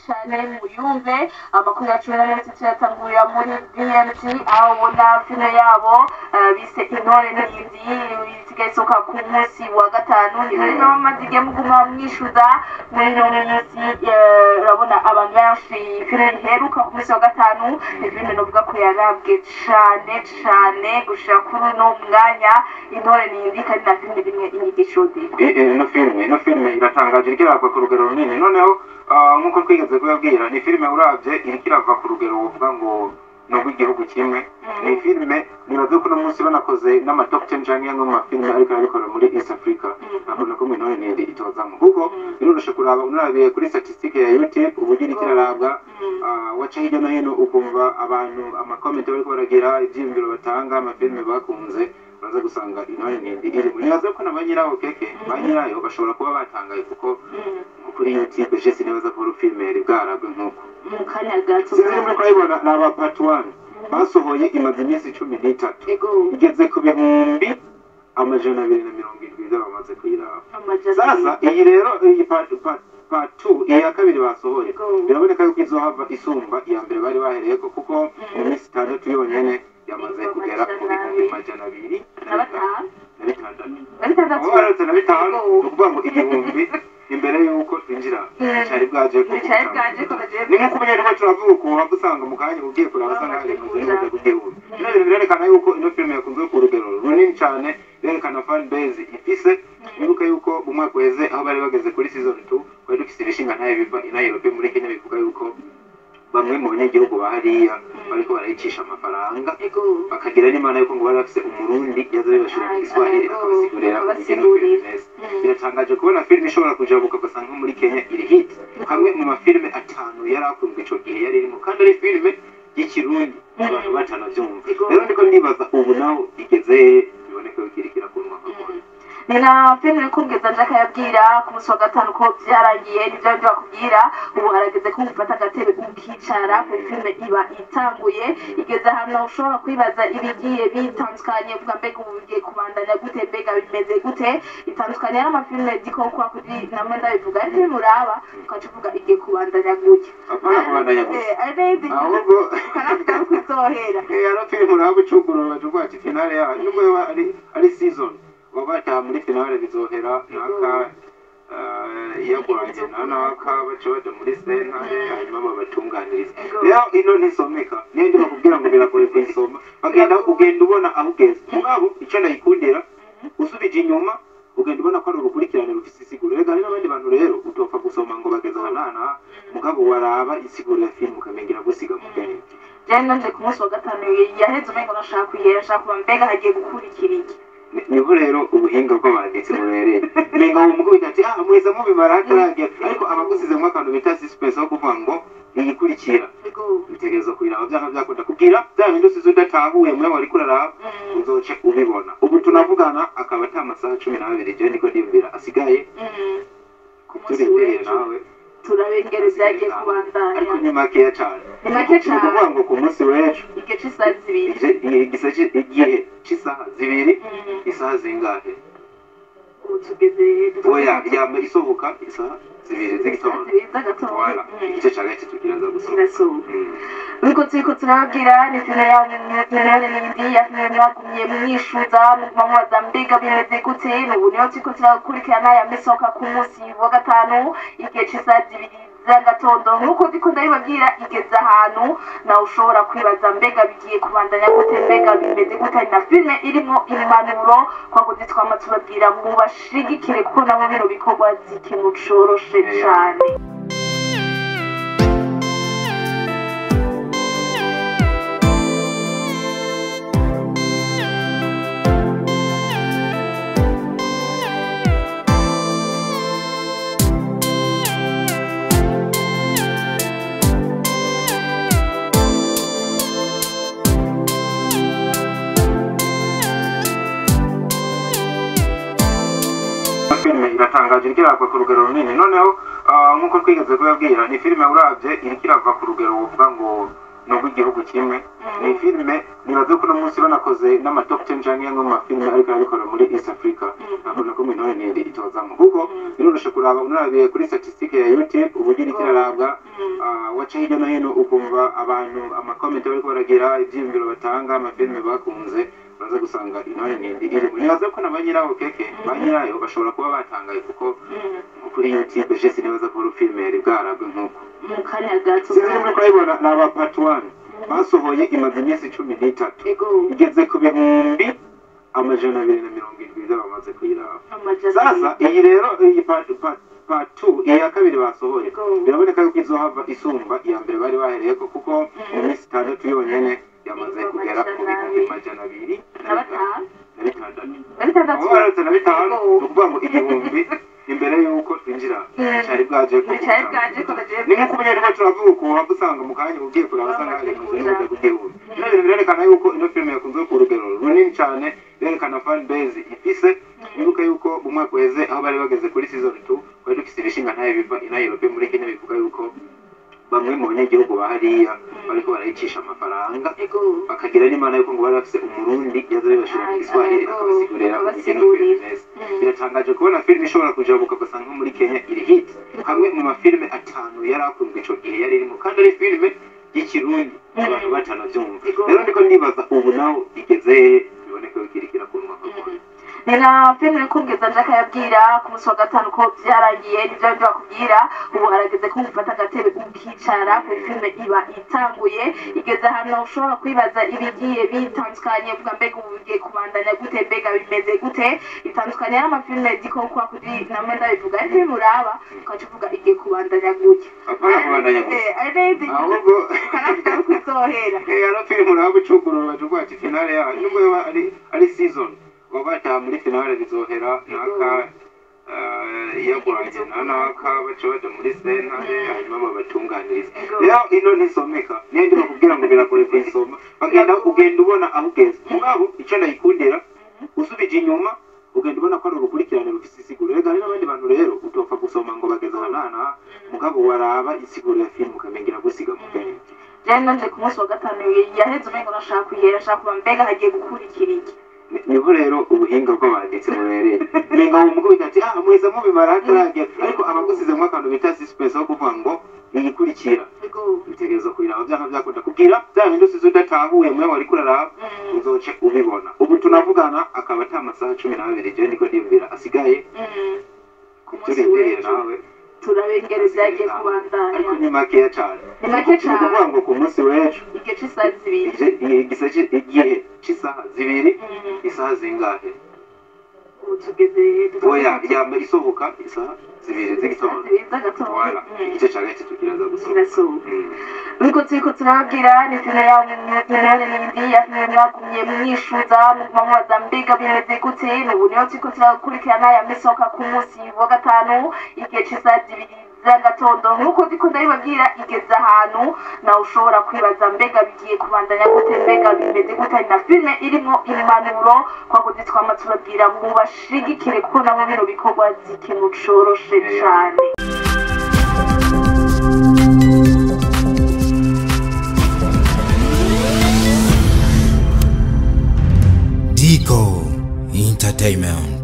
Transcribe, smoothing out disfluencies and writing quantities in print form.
Cyane muyumve amakuru yacu y'umunsi tuyatangurira muri BMT, aho ubona filime yabo bise Intore Ntindi isigaye isohoka ku munsi wa gatanu. Ni filime bamaze igihe muguma mwishyuza muri ino minsi. Urabona abantu benshi, filime iheruka ku munsi wa gatanu ni filime novuga ko yarabwe cane cane gushika kuri uno mwanya, Intore Ntindi, kandi na filime rimwe inyigisho ziko. Ino filime iratangaje, iriko iragwa ku rugero runini. Noneho nk'uko twigeze kubabwira, ni filime uravye iriko irava ku rugero wovuga ngo ni urw'igihugu kimwe. Ni filime nibaze ko uno munsi banakoze n'ama top 10 canke amwe mu mafilime ariko arabikora muri East Africa, ntabona ko Intore Ntindi itozamo, kuko biroroshe kuraba unarabiye kuri statistique ya YouTube uburyo iriko irarabwa. Waca hirya no hino ukumva abantu ama comments bariko baragira, ivyiyumviro batanga, amafilime bakunze, uraza gusanga Intore Ntindi irimo. Nibaze ko na ba nyirawo keke, ba nyirayo bashobora kuba batangaye, kuko nko kuri YouTube je sinibaza ko filime yari bwarabwe nk'uko mu kanya gato. Sinzi muri kurayibona, ni aba part 1 basohoye, imaze iminsi 13, igeze ku 270,000 by'abamaze kuyiraba. Amajana Sasa iyi rero, iyi part 2, iyi ya kabiri basohoye, biraboneka yuko izohava isumba iya mbere bari bahereyeko, kuko mu minsi 6 yonyene yamaze kugera ku 206 na 5 na 6. Na 6. Aho baretse na 5, ni ukuvuga ngo igihumbi imbere y'uko twinjira cari bwaje ko Nicari bwaje ko baje. Ni nk'uko umenye turavuga uku, waba usanga mu kanya ugiye kuraba usanga hari kuze n'ubuze ku gihumbi. Bino bintu birerekana yuko ino filime yakunzwe ku rugero runini cyane, birerekana fan base ifise. Wibuke yuko mu mwaka uheze aho bari bageze kuri season 2, twari dufise ibishinga ntaye biva i Nairobi muri Kenya bivuga yuko bamwe mu banyagihugu ba hariya bariko barayicisha amafaranga, bakagira n'Imana yuko ngo bari bafise Umurundi yaza bibashira mu Giswahili akabasigurira uburyo ino Akabasigurira. filime imeze. Biratangaje kubona filime ishobora kujabuka ugasanga nko muri Kenya iri hit, kamwe mu mafilime atanu yari akunzwe ico gihe yari irimo, kandi ari filime y'Ikirundi abantu batanavyumva. Rero ndiko ndibaza ubu naho igeze biboneka yuko iriko irakundwa nka Rwanda. Ni na filime kugeza nje akayabwira ku munsi wa gatanu ko byarangiye, nibyo byo bakubwira. Ubu harageze ko ufata agatebe ukicara ku filime iba itanguye, igeze ahantu ushobora kwibaza ibigiye bitandukanye, uvuga: mbega ubu bigiye kubandanya gute? Mbega bimeze gute? Itandukanye n'amafilime dikokwa kuri namwe ndabivuga, ari filime uraba ukaca uvuga igiye kubandanya gutya. Apana kubandanya gusa, ari n'izindi ahubwo ukanavuga ko izohera. Ano filime uraba ucugurura baca ati finale yayo, nubwo yoba ari season, baba bataha muri finale, bizohera naka yagwanye na naka, baca baja muri sentare, hanyuma babatunganiriza. Rero ino ntisomeka, niyo ndi bakubwira ngo biragoye kuyisoma, bagenda ugenda ubona aho ugeze. Mugabo icyo ndayikundira, usubije inyuma ugenda ubona ko ari urukurikirane rufise isiguro. Rega hari n'abandi bantu rero utopfa gusoma ngo bageze aha n'aha n'aha, mugabo waraba isiguro ya filime ukamenya gusiga mu bwenge. Jewe nanje ku munsi wa gatanu yaheze umengo nashaka kuyihera, nshaka kuba mbega hagiye gukurikira iki. Niho rero ubuhinga bw'abanditsi bubereye, menga uwo mugabo ati muheza mubimara hataragera, ariko abagusizemo akantu bita suspense wo kuvuga ngo iyikurikira bitegereza kuyiraba byanga byakunda, kugira bya bindi usize udatahuye mwe wariko uraraba uzoce ubibona. Ubu tunavugana akaba ata amasaha 12, jewe niko ndiyumvira asigaye. Ku munsi Turindiriye w'ejo nawe turabengera ibyagiye kubandanya. Ariko ni makeya cane. Ni make Ni ukuvuga cane. ngo ku munsi w'ejo Igihe c'isaha 2. Igihe c'isaha 2. Isaha zingahe? Ubu tugeze Oya, yama isohoka isaha 2 z'igitondo. 2 z'agatondo. Voilà, igice ca gatatu kiraza gusohoka. Kirasohoka. Uriko turiko turababwira ni filime yanyu n'indi ya filime mwagumye mwishuza, muguma mubaza mbega bimeze gute. N'ubu niyo turiko turakurikirana, yamisohoka ku munsi wa gatanu igihe c'isaha 2 z'agatondo. Nk'uko ndiko ndabibabwira, igeze ahantu nawe ushobora kwibaza mbega bigiye kubandanya gute, mbega bimeze gute. Na filime irimwo impanuro kwa kundi twama tubabwira mubashigikire, kuko nabo bino bikorwa si ikintu coroshe cane. Filime iratangaje, iriko iragwa ku rugero runini. Noneho nk'uko twigeze kubabwira, ni filime uravye iriko irava ku rugero wovuga ngo ni urw'igihugu kimwe. Ni filime nibaze ko uno munsi banakoze n'ama top 10 canke amwe mu mafilime ariko arabikora muri East Africa, ntabwo ko Intore Ntindi itozamo, kuko biroroshe kuraba unarabiye kuri statistique ya YouTube uburyo iriko irarabwa. Waca hirya no hino ukumva abantu ama comments bariko baragira, ivyiyumviro batanga, amafilime bakunze, uraza gusanga Intore Ntindi irimo. Nibaza ko na ba nyirawo keke ba nyirayo bashobora kuba batangaye, kuko nko kuri YouTube je sinibaza ko filime yari bwarabwe nk'uko mu kanya gato. Sinzi muri kurayibona, ni aba part 1 basohoye, imaze iminsi 13, igeze ku 270,000 by'abamaze kuyiraba. Amajana Sasa iyi rero, iyi part 2, iyi ya kabiri basohoye, biraboneka yuko izohava isumba iya mbere bari bahereyeko, kuko mu minsi 6 yonyene yamaze kugera ku 206 na 5 na 6. Na 6. Aho baretse na 5, ni ukuvuga ngo igihumbi imbere y'uko twinjira cari bwaje ko Nicari bwaje ko bagiye. Ni nk'uko ubunyarwanda turavuga ukuntu waba usanga mu kanya ugiye kuraba usanga hari kuza n'uburyo bw'igihumbi. Bino bintu birerekana yuko ino filime yakunzwe ku rugero runini cyane, birerekana fan base ifise. Wibuke yuko mu mwaka uheze aho bari bageze kuri season 2, twari dufise ibishinga ntaye biva i Nairobi muri Kenya bivuga yuko bamwe mu banyagihugu ba hariya bariko barayicisha amafaranga, bakagira n'imana yuko ngo bari bafise Umurundi yaza bibashira mu Giswahili akabasigurira uburyo ino Akabasigurira. filime imeze. Biratangaje kubona filime ishobora kujabuka ugasanga nko muri Kenya iri hit, hamwe mu mafilime atanu yari akunzwe ico gihe yari irimo, kandi ari filime y'Ikirundi abantu batanavyumva. Rero ndiko ndibaza ubu nawe igeze hehe, biboneka yuko iriko irakundwa nka Rwanda. Ni na filime kungeza nje akayabwira ku munsi wa gatanu ko byarangiye, nibyo byo bakubwira. Ubu harageze ko ufata agatebe ukicara ku filime iba itanguye, igeze ahantu ushobora kwibaza ibigiye bitandukanye, uvuga mbega ubu bigiye kubandanya gute, mbega bimeze gute? Bitandukanye n'amafilime zikokwa kuri namwe ndabivuga, ari filime uraba ukaca uvuga igiye kubandanya gutya. Apana kubandanya gusa, ari n'izindi ahubwo ukanavuga ko izohera. Ara filime uraba ucugurura bacuvuga ati finale yayo, nubwo yoba ari season, baba bataha muri finale bizohera naka yagwanye na naka, baca baja muri sentare hanyuma babatunganiriza. Rero ino ntisomeka, niyo ndimo kubwira ngo biragoye kuyisoma, bagenda ugenda ubona aho ugeze. Mugabo icyo ndayikundira, usubije inyuma ugenda ubona ko ari urukurikirane rufise isiguro. Rega hari n'abandi bantu rero utopfa gusoma ngo bageze aha n'aha n'aha, mugabo waraba isiguro ya filime ukamenya gusiga mu bwenge. Jewe nanje ku munsi wa gatanu yaheze umengo nashaka kuyihera, ashaka kuba mbega hagiye gukurikira iki. Niho rero ubuhinga bw'abanditsi bubereye, menga uwo mugabo ati ah muheza mubimara hataragera, ariko abagusizemo akantu bita suspense aho kuvuga ngo iyikurikira bitegereza kuyiraba byanga byakunda kubwira bya bindi usize udatahuye mwe wari kuraraba, uzoce ubibona. Ubu tunavugana akaba ata amasaha 12 jewe ndiko ndiyumvira asigaye. Ku munsi turindiriye w'ejo nawe turabengera ibyagiye kubandanya. Ariko ni makeya cane. Ni make Ni ukuvuga cane. ngo ku munsi w'ejo Igihe c'isaha 2. Igihe c'isaha 2. Isaha zingahe? Ubu tugeze Oya, yamba isohoka isaha 2 z'igitondo. 2 z'agatondo. Wala igice ca gatatu kiraza gusohoka. Kirasohoka. Uriko turiko turababwira ni filime yanyu n'indi ya filime mwagumye mwishuza muguma mubaza mbega bimeze gute. N'ubu niyo turiko turakurikirana yamisohoka ku munsi wa gatanu igihe c'isaha 2 z'agatondo. Nk'uko ndiko ndabibabwira, igeze ahantu nawe ushobora kwibaza mbega bigiye kubandanya gute, mbega bimeze gute. Na filime irimwo impanuro twakoze, twama tubabwira mubashigikire, kuko nabo bino bikorwa si ikintu coroshe cane. Digo Entertainment.